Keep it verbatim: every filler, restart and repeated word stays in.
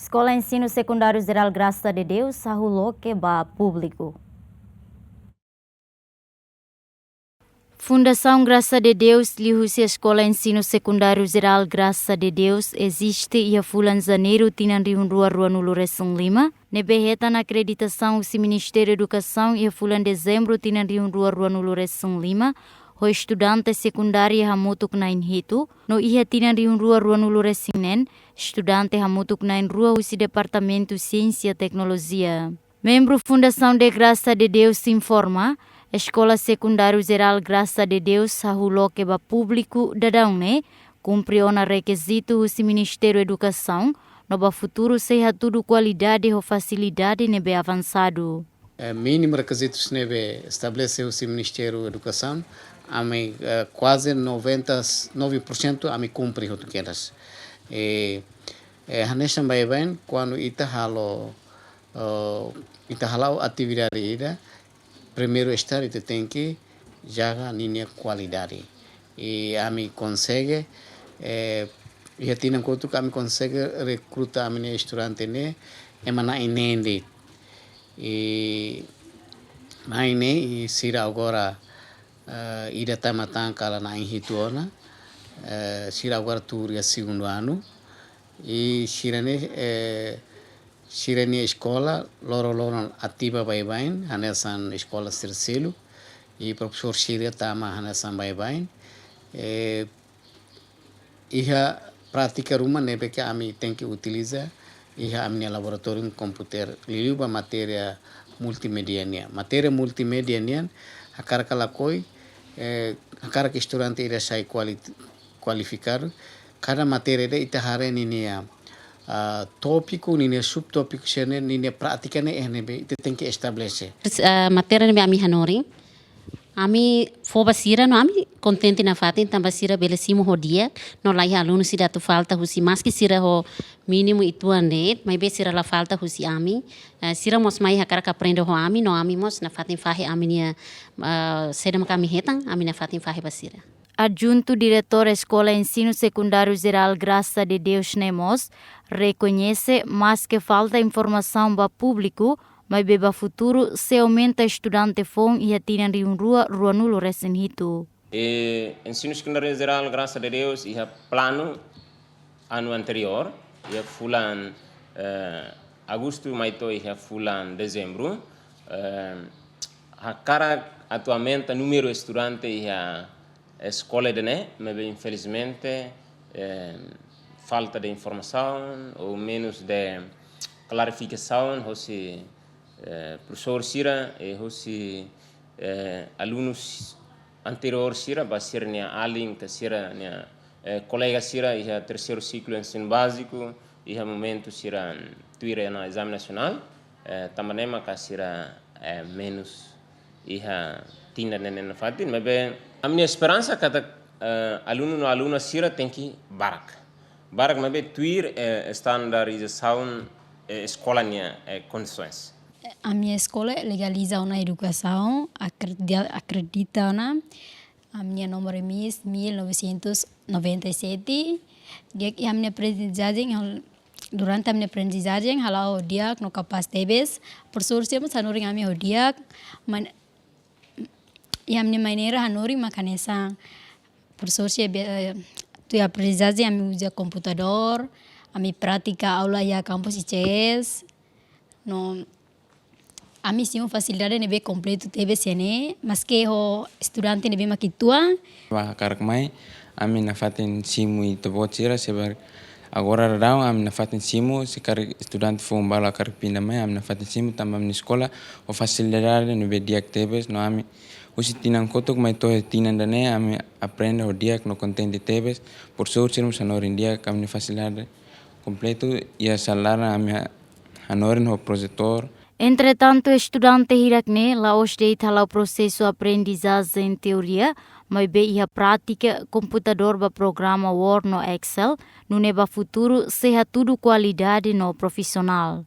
Eskola Ensinu Sekundáriu Jerál Graça de Deus hahú loke ba públiku. Fundasaun Graça de Deus liuhusi Eskola Ensinu Sekundáriu Jerál Graça de Deus eziste iha fulan Janeiru tinan rihun rua ruanulu resin lima, ne'ebé hetan akreditasaun husi Ministériu Edukasaun iha fulan Dezembru tinan rihun rua ruanulu resin lima, ho estudante sekundária hamutuk na'in hitu, no iha tinan rihun rua ruanulu resin neen, estudante hamutuk na'in rua husi Departamentu Siénsia Teknolojia. Membru Fundasaun de Graça de Deus informa, Eskola Sekundáriu Jerál Graça de Deus hahú loke ba públiku daudaun ne'e, kumpre ona rekizitu husi Ministériu Edukasaun, no ba futuru sei hatudu kualidade ho fasilidade ne'ebé avansadu. Eh, mínimu rekizitus ne'ebé estabelese husi Ministériu Edukasaun, ami, eh, kuaze noventa, nove por cento ami kumpre hotu kedas. Eh, eh, hanesan baibain, kuandu ita halo, eh, ita hala'o atividade ida, primeiru estar ita tenke jaga ninia kualidade. I ami konsege, eh, iha tinan kotuk ami konsege rekruta ami-nia estudante ne'e, ema na'in neen de'it. I na'in neen, i sira agora, eh, ida tama tan kala na'in hitu ona, eh, sira agora tuur iha segundu anu. I sira-ne'e, eh, sira-nia eskola loroloron ativa baibain, hanesan eskola sira seluk, i profesór sira tama hanesan baibain. Eh, iha prátika ruma ne'ebé ke ami tenke utiliza, iha ami-nia laboratóriu komputadór, liuliu ba matéria multimédia nian. Matéria multimédia nian, hakarak ka lakohi, eh, hakarak estudante ida sai kuali-, kualifikadu, kada matéria ida ita haree ninia, ah, tópiku, ninia subtópiku sira-ne'e, ninia prátika ne'e, eh, ne'ebé ita tenke estabelese. Terus, ah, matéria ne'ebé ami hanorin, ami fó ba sira no ami kontente nafatin, tanba sira bele simu ho di'ak, no laiha alunu sira atu falta husi, maski sira ho mínimu uitoan de'it, maibé sira la falta husi ami. Eh, sira mós mai hakarak aprende ho ami, no ami mós nafatin fahe ami-nia, ah, saida mak ami hetan, ami nafatin fahe ba sira. Adjuntu Diretór Eskola Ensinu Sekundáriu Jerál Graça de Deus ne'e mós rekoñese, maske falta informasaun ba públiku, maibé ba futuru sei aumenta estudante foun iha tinan rihun rua ruanulu resin hitu. E Ensinu Sekundáriu Jerál Graça de Deus iha planu anu anteriór, iha fulan, eh, agostu mai to'o iha fulan dezembru, eh, hakarak atu aumenta númeru estudante iha eskola ida-ne'e, maibé infelizmente, eh, falta de informasaun ou menus de klarifikasaun hosi, eh, profesór sira, i hosi, eh, alunus anteriór sira, ba sira-nia alin ka sira-nia, eh, kolega sira iha terseiru siklu ensinu báziku, iha momentu sira, mm, tuir ona ezame nasionál, eh, tanba ne'e maka sira, eh, menus iha tinan ne'e nafatin, maibé ami-nia esperansa katak, eh, alunu no aluna sira tenke barak. Barak maibé tuir, eh, estandarizasaun, eh, eskola nia, eh, kondisoens. Ami eskola legaliza ona edukasaun, akredi-, akredita ona. Ami-nia númeru MIS mil novecentos noventa e sete. Di'ak, iha ami-nia aprendizajen, hal-, durante ami-nia aprendizajen, hala'o di'ak no kapás tebes. Profesór sira mós hanorin ami ho di'ak. Man-, iha ami-nia maneira hanorin mak hanesan. Profesór sira be-, eh, tuir aprendizajen ami uza komputadór, ami prátika aula iha kampus I C S. No ami simu fasilidade ne'ebé kompletu tebes iha ne'e, maske ho estudante ne'ebé mak uitoan. Ba hakarak mai, ami nafatin simu ita-boot sira, se karik agora daudaun, ami nafatin simu, se karik estudante foun balu hakarak pinda mai, ami nafatin simu, tanba ami-nia eskola ho fasilidade ne'ebé di'ak tebes, no ami husi tinan kotuk mai to'o tinan ida-ne'e, ami aprende ho di'ak no kontente tebes, profesór sira mós hanorin di'ak, ami-nia fasilidade kompletu, iha sala laran ami ha-, hanorin ho projetór. Entretantu, estudante hirak-ne'e la'ós de'it hala'o prosesu aprendizajen teoria, maibé iha prátika komputadór ba programa Word no Excel, nune'e ba futuru sei hatudu kualidade no profisionál.